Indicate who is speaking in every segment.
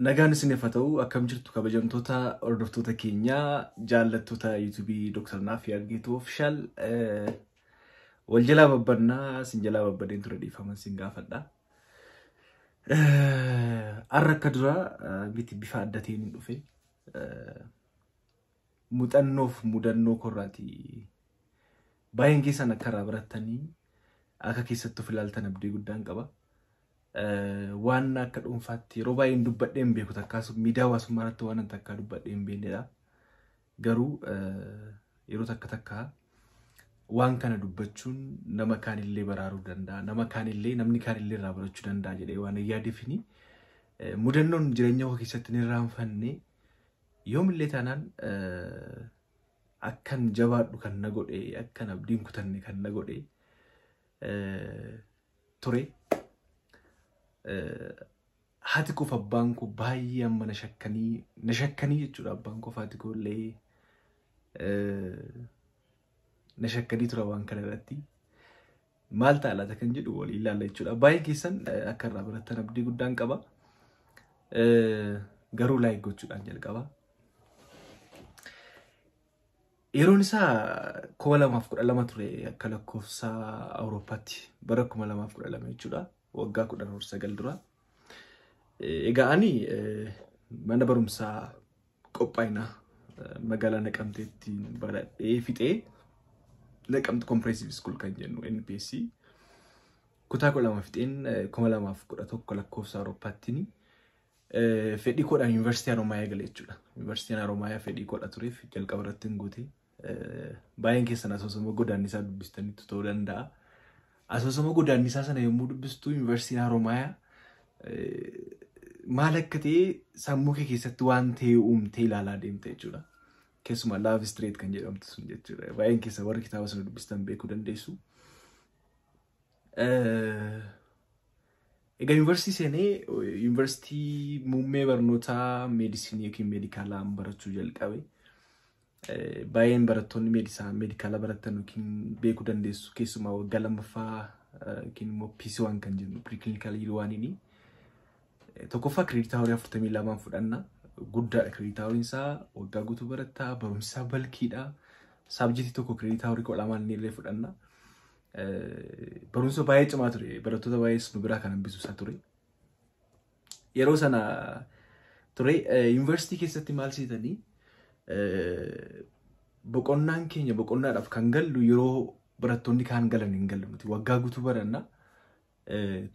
Speaker 1: Nagaan isiniif haa ta'u, akkam jirtu kabajamtoota hordoftoota keenyaa, jaallattoota yuutuubii Dr. Naaf Geetuu Official. Wal jalaa babbannaa, sin jalaa babbadeen ture, dhiifama sin gaafadha. Har'a akka duraa miti, bifa adda ta'een hin dhufe. Muuxannoof mudannoo korraati. Baay'een keessan akka irraa barattanii akka keessatti of ilaaltan abdii guddaan qaba. Waan akka dhuunfaatti yeroo baay'een dubbadhee hin beeku, takkaas miidiyaa hawaasummaa irratti waan takkaa dubbadhee hin beeknedha. Garuu yeroo takka takkaa waan kana dubbachuun nama kaanillee baraaruu danda'a, nama kaanillee, namni kaanillee irraa barachuu danda'a jedhee waan yaadeefini, mudannoon jireenya koo keessatti hin irraanfanne, yoomillee taanaan akkan jabaadhu kan na godhe, akkan abdiin kutanne kan na godhe ture. Haati koof abbaan koo baay'ee amma na shakkanii, na shakkanii jechuudha. Abbaan koo, haati koo illee na shakkanii tura waan kana irratti. Maal ta'a laata kan jedhu walii ilaalla jechuudha. Baay'ee keessan akka irraa barattan abdii guddaan qaba. Garuu like gochuudhaan jalqaba. Yeroon isaa 2012 ture akka lakkoofsa Awurooppaatti, bara 2012 jechuudha. Waggaa 19 dura. Egaa ani mana barumsaa qophaa'inaa magaalaa Naqamteetti baradhee fixee, Naqamte Comprehensive School kan jennu NPSC kutaa 12 fixeen, 2011 lakkoofsa Awurooppaattiin fedhii koodhaan Yuunivarsiitii Haroomayaa gale jechuudha. Yuunivarsiitiin Haroomayaa fedhii koodha tureef jalqaba irratti hin guute. Baay'een keessan asoosama godaannisaa dubbistanitti ta'uu danda'a. Asoosama godaannisaa sana yommuu dubbistu Yuunivarsiitiin Haroomayaa maal akka ta'e sammuu kee keessatti waan ta'e uumtee ilaalaa deemte jechuudha. Keessumaa Love Street kan jedhamtu sun jechuudha. Baay'een keessa warri kitaaba sana dubbistan beekuu dandeessu. Egaa yuunivarsiitii seenee, yuunivarsiitii muummee barnootaa meedisinii yookiin meedikaalaa barachuu jalqabe. Baay'een barattoonni meedikaala baratan yookiin beekuu dandeessu, keessumaa waggaa lammaffaa yookiin immoo PC1 kan jennu, preclinical year oneiini. Tokkoffaa credit hourii 42 fudhanna. Guddaadha credit houriin isaa, waggaa guutuu barattaa, barumsi isaa bulkiidha. Subjectii tokko credit hourii 12 illee fudhanna. Barumsa baay'ee cimaa ture. Barattoota baay'ees nu biraa kan hambisu isaa ture. Yeroo sana ture, yuunivarsiitii keessatti maal seetanii, boqonnaan keenya, boqonnaadhaaf kan gallu yeroo barattoonni kaan galan hin gallu nuti. Waggaa guutuu baranna.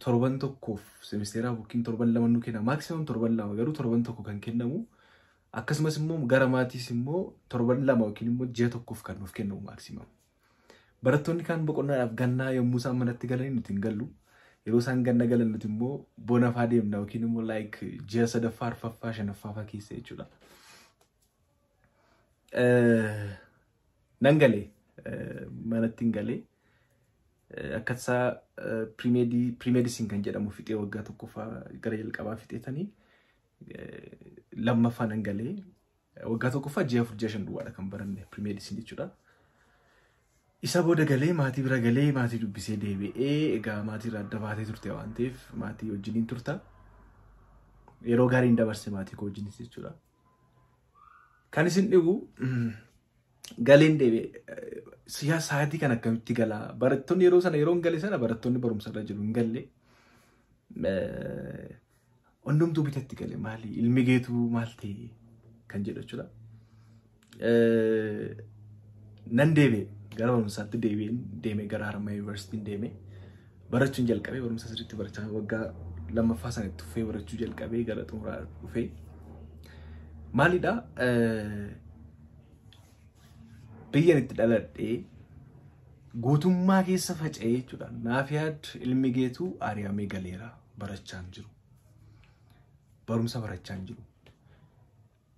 Speaker 1: Torban tokkoof seemisteeraa yookiin torban 2 nu kenna. Maximum torban 2, garuu torban tokko kan kennamu. Akkasumas immoo gara maatiis immoo torban 2 yookiin immoo ji'a tokkoof kan nuuf kennamu maximum. Barattoonni kaan boqonnaadhaaf gannaa yommuu isaan manatti galan nuti hin gallu. Yeroo isaan ganna galan nuti immoo bona faa deemna yookiin immoo like ji'a sadaffaa, arfaffaa, shanaffaa faa keessa jechuudha. Nan galee, manatti hin galee, akka isaa pre-medicine kan jedhamu fixee, waggaa tokkoffaa gara jalqabaa fixeetanii lammaffaa nan galee. Waggaa tokkoffaa ji'a 4, ji'a 5 duwwaadha kan baranne pre-medicine jechuudha. Isa booda galee, maatii bira galee, maatii dubbisee deebi'ee. Egaa maatii irraa adda baatee turte waan ta'eef maatii wajjiniin turta. Yeroo gaariin dabarse maatii koo wajjinis jechuudha. Kan isin dhibu, galeen deebi'e, sa'aatii kan akkamitti galaa, barattoonni yeroo sana, yeroo gale sana barattoonni barumsa irra jiru hin galle. Hundumtuu bitatti gale, maali ilmi Geetuu maal ta'e kan jedhu jechuudha. Nan deebi'e, gara barumsaatti deebi'een deeme, gara Haramayaa Yuunivarsiitiin deeme, barachuun jalqabee, barumsa sirriitti barachaa, waggaa lammaffaa sana itti fufee barachuu jalqabee gara xumuraa dhufee. Maalidhaa, biyyan itti dhaladhee guutummaa keessa faca'ee jechuudha. Naafiyaad ilmi Geetuu ari'amee galeera, barachaa hin jiru. Barumsa barachaa hin jiru.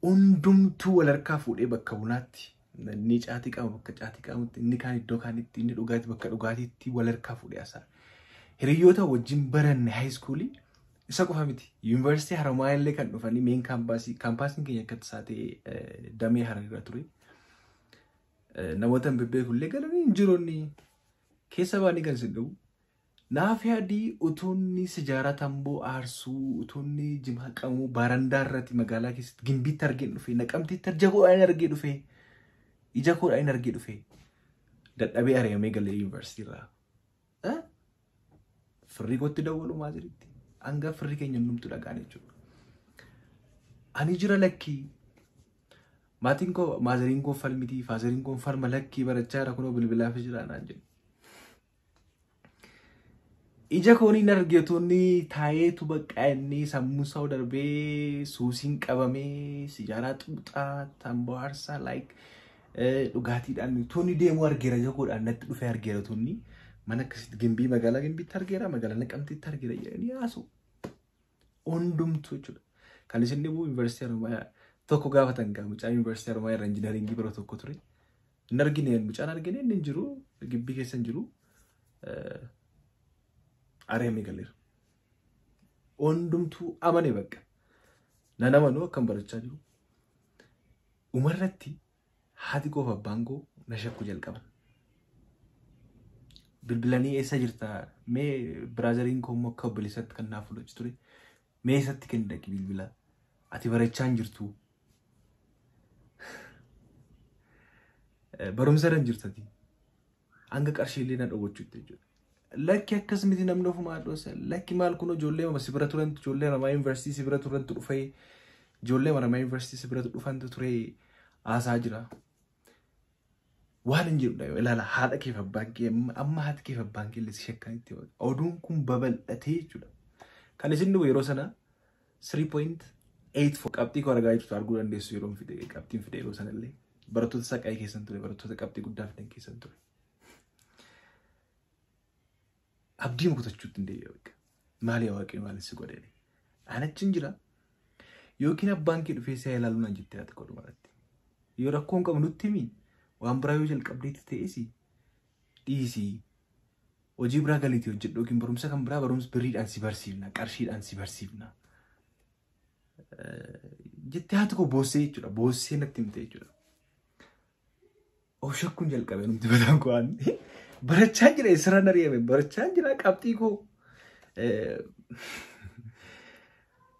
Speaker 1: Hundumtuu wal harkaa fuudhee bakka bunaatti, inni caatii qabu bakka caatii qabutti, inni kaan iddoo kaanitti, inni dhugaatii bakka dhugaatiitti wal harkaa fuudhee haasa'aa. Hiriyoota wajjin baranne high schoolii isa qofa miti. Yuunivarsiitii Haramayaa illee kan dhufanii, main campusii, campasiin keenya akka tasaa ta'e damee Hararirra ture. Namoota hin bebbeeku illee galanii hin jiroonni keessa baanii kan isin dhugu. Naafi utuunni sijaaraa tamboo aarsuu utuunni jimaa qamuu barandaa irratti magaalaa keessatti Gimbiitti argee dhufe, Naqamteetti ija koodhaan argee dhufe, ija koodhaan argee dhufe, dadhabee ari'amee galee yuunivarsiitii irraa. Firrii kootti dawwalu maaziritti hanga firri keenya hundumtu dhagaan jechuudha. Ani jira lakkii. Maatiin koo maaziriin koo falmitii faaziriin koo falma lakkii barachaa jira kunoo bilbilaaf jira naan jedhu. Ija kooniin argeetonni taayeetu bakka inni sammuu isaa darbee suusiin qabamee sijaaraa xuuxaa tamboo aarsaa like dhugaatiidhaan tonni deemuu argeera ija koodhaan natti dhufee argeera tonni mana akkasitti Gimbii magaalaa Gimbiitti argeera magaalaa Naqamteetti argeera jedhanii haasa'u. Hundumtuu jechuudha. Kan isin dhibu yuunivarsiitii Haromaayaa tokko gaafatan gaa mucaan yuunivarsiitii Haromaayaa irra injiinaringii bara tokko ture. Hin argine mucaan argine inni hin jiru gibbii keessa hin jiru. Ari'amee galeera. Hundumtuu amane bakka. Nan amanuu akkam barachaa jiru. Umarratti haati koo fi abbaan koo na shakkuu jalqaban. Bilbilanii eessa jirta? Mee biraazariin koo immoo akka obboleessatti kan naaf fudhachu ture. Mee eessatti kenni dhaqi bilbila? Ati barachaa hin jirtu. Barumsa irra hin jirtati. Hanga qarshii illee na dhowwachuutti jechuudha. Lakki akkas miti namni ofumaa dhoosa. Lakki maal kun ijoollee si bira turantu ijoollee Haramaa yuunivarsiitii si bira turantu dhufee ijoollee Haramaa yuunivarsiitii si bira dhufantu ture haasaa jira. Waan hin jedhudha yoo ilaala haadha keef abbaan kee amma haati keef abbaan kee illee si shakkanitti oduun kun babal'atee jechuudha. Kan isin dhufu yeroo sana 3.84 qabxii koo argaa jirtu arguu dandeessu yeroo fide qabxiin fide yeroo sana illee barattoota saqaayii keessan ture barattoota qabxii guddaa fidan keessan ture. Abdii mukutachuutti hin deebi'e bakka. Maali yaa waaqayyo maali si godhee? Ani achi jira. Yookiin abbaan kee dhufee si haa ilaalu naan jettee haati koo dhumarratti. Yoo rakkoon qabu nutti himi waan biraa yoo jalqabdeetti ta'es dhiisii. Hojii biraa galiitii hojjedhu yookiin barumsa kan biraa barumsa birriidhaan si barsiifna qarshiidhaan si barsiifna. Jettee haati koo boossee jechuudha. Boossee natti himte jechuudha. Of shakkuun jalqabe numti mataan koo aanni. Barachaa jira siraan ari'ame barachaa jira qabxii koo.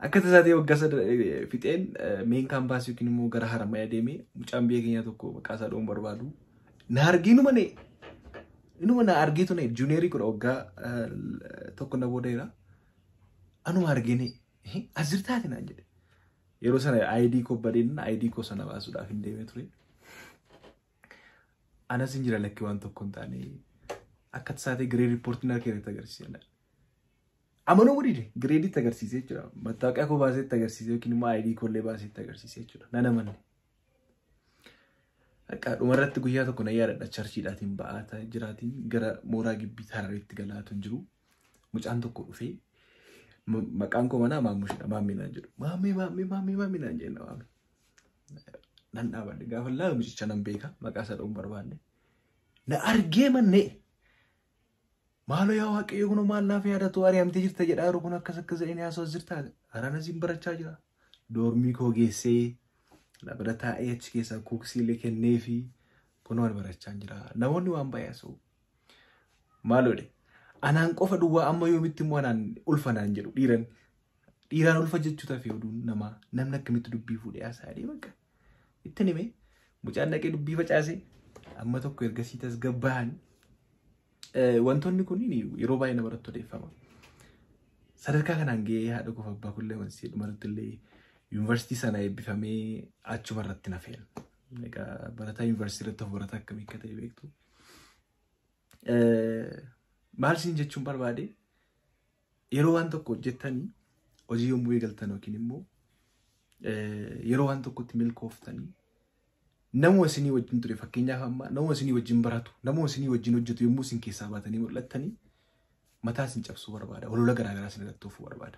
Speaker 1: Akka tasaa ta'e waggaa fixeen meen kaampaasii yookiin immoo gara Haramayaa deemee mucaan biyya keenyaa tokko maqaa isaa dha'uun barbaadu. Na argee inuma na'e. Inuma na argeetu na'e juuniyerii kudha waggaa tokko na boodeera. Anuma argee na'e. As jirtaati naan jedhe. Yeroo sana ID koo badeen ID koo sana baasuudhaaf hin deemee ture. Anas hin jira lakkii waan tokko hin taane akka tasaa ta'e giree riippoortiin harka irratti agarsiise. Amanuu dide gireeditti agarsiise jechuudha. Mattaawoqiyaa koo baasee itti agarsiise yookiin immoo ID koo illee baasee itti agarsiise jechuudha. Nan amanne. Akka dhumarratti guyyaa tokko na yaadadha charchiidhaatiin ba'aa jiraatiin gara mooraa gibbii Harareetti galaatu hin jiru. Mucaan tokko dhufee maqaan koo manaa maammushidha maammee naan jedhu. Maammee maammee maammee maammee naan jenna maammee. Nan dhaabadhe gaafa laalu mucicha nan beeka maqaa isaa dha'uun barbaanne. Na argee mannee. Maaloo yaa waaqayyo kun maal naaf yaadatu ari'amtee jirta jedhaa yeroo kun akkas akkas jedhanii haasawaa jirta. Haraan asiin barachaa jira. Doormii koo geessee na bira taa'ee achi keessaa kuuksii illee kennee fi kun waan barachaa jira. Namoonni waan baay'ee haasa'u. Maaloodhe anaan qofa duwwaa amma yoomitti immoo anaan ulfa naan jedhu dhiiran. Dhiiraan ulfa jechuu tafe oduun namaa namni akkamitti dubbii fuudhee haasa'aa bakka. Itti hime mucaan dhaqee dubbii facaase amma tokko ergasii tasgabbaa'an. Wantoonni kunniin yeroo baay'ee namarratti odeeffama. Sadarkaa kanaan gahee haadha koo fi abbaa kullee amansiisee dhumarratti illee yuunivarsiitii sana eebbifamee achuma irratti nafeen. Egaa barataa yuunivarsiitii irratti of barataa akkamii akka ta'e beektu. Maal isin jechuun barbaade yeroo waan tokko hojjettanii hojii yommuu eegaltan yookiin immoo yeroo waan tokkotti milkooftanii nama isinii wajjin ture fakkeenyaaf amma nama isinii wajjin baratu nama isinii wajjin hojjetu yommuu isin keessaa baatanii mul'attanii mataa isin cabsuu barbaada olola garaagaraa isin irratti oofuu barbaada.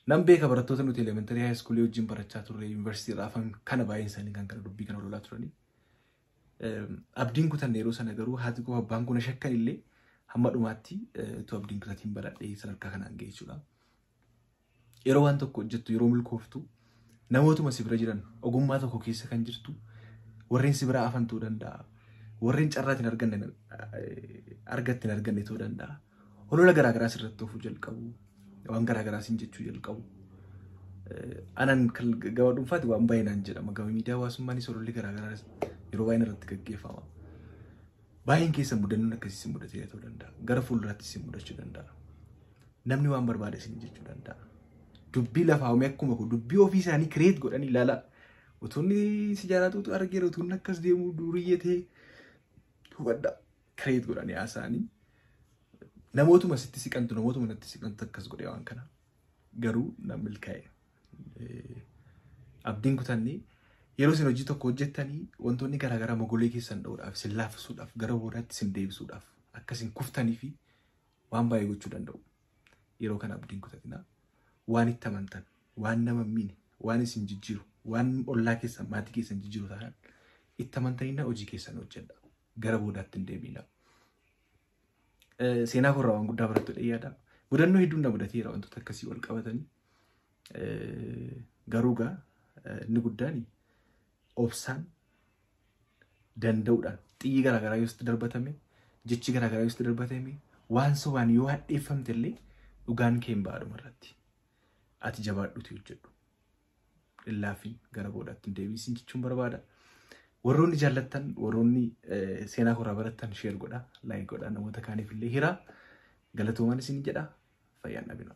Speaker 1: Nan beeka barattoota nuti elementary high school wajjin barachaa turre yuunivarsiitii irraa hafan kana baay'een isaanii kan kana dubbii kana ololaa turanii. Abdiin kutanne yeroo sana garuu haati koo abbaan kun shakkan illee hamma dhumaatti utuu abdiin kutatiin baradhee sadarkaa kanaan ga'e jechuudha. Yeroo waan tokko hojjettu yeroo milkooftu namootuma si bira jiran ogummaa tokko keessa kan jirtu warreen si biraa hafan ta'uu danda'a. Warreen carraatiin argatte hin arganne ta'uu danda'a. Holola garaagaraa sirratti oofuu jalqabu. Waan garaagaraa siin jechuu jalqabu. Anan gama dhuunfaatti waan baay'ee naan jedhama. Gama miidiyaa hawaasummaanis hololli garaagaraa yeroo baay'ee irratti gaggeeffama. Baay'een keessa mudannoon akkasii si mudatee ta'uu danda'a. Gara fuulduraatti si mudachuu danda'a. Namni waan barbaade isin jechuu danda'a. Dubbii lafaa uumee akkuma kun dubbii ofii isaanii create godhanii ilaala. Utuunni si jaalatuutu argeera, utuunni akkas deemu duriyyee ta'e hubadha. Create godhanii haasa'anii. Namootuma sitti siqantu, namootuma natti siqantu akkas godhe waan kana. Garuu nan milkaa'e. Abdiin kutannee yeroo isin hojii tokko hojjettanii wantoonni garaagaraa mogolee keessan dha'uudhaaf, isin laaffisuudhaaf, gara boodaatti isin deebisuudhaaf, akka isin kuftanii fi waan baay'ee gochuu danda'u. Yeroo kana abdiin kutatinaa. Waan itti amantan, waan nama hin miine, waan isin jijjiiru, waan ollaa keessan, maatii keessan jijjiiru taanaan itti amantanii hojii keessan hojjedha. Gara boodaatti hin deebiinaa. Seenaa korraa waan guddaa barattu yaada. Mudannoo hedduun na mudateera wantoota akkasii wal qabatanii. Garuu gaa inni guddaan obsaan danda'uudhaan xiyyi garaagaraa yoo sitti darbatame, jechi garaagaraa yoo sitti darbatame, waan sobaan yoo hadheeffamte illee dhugaan kee hin ba'adhuma irratti. Ati jabaadhuuti hojjedhu. Illaafiin gara boodaatti hin deebisin jechuun barbaada. Warroonni jaallattan, warroonni seenaa koraa barattan share godhaa, like godhaa, namoota kaaniif illee hiraa. Galatoomaan isin jedha. Fayyaan dhabina.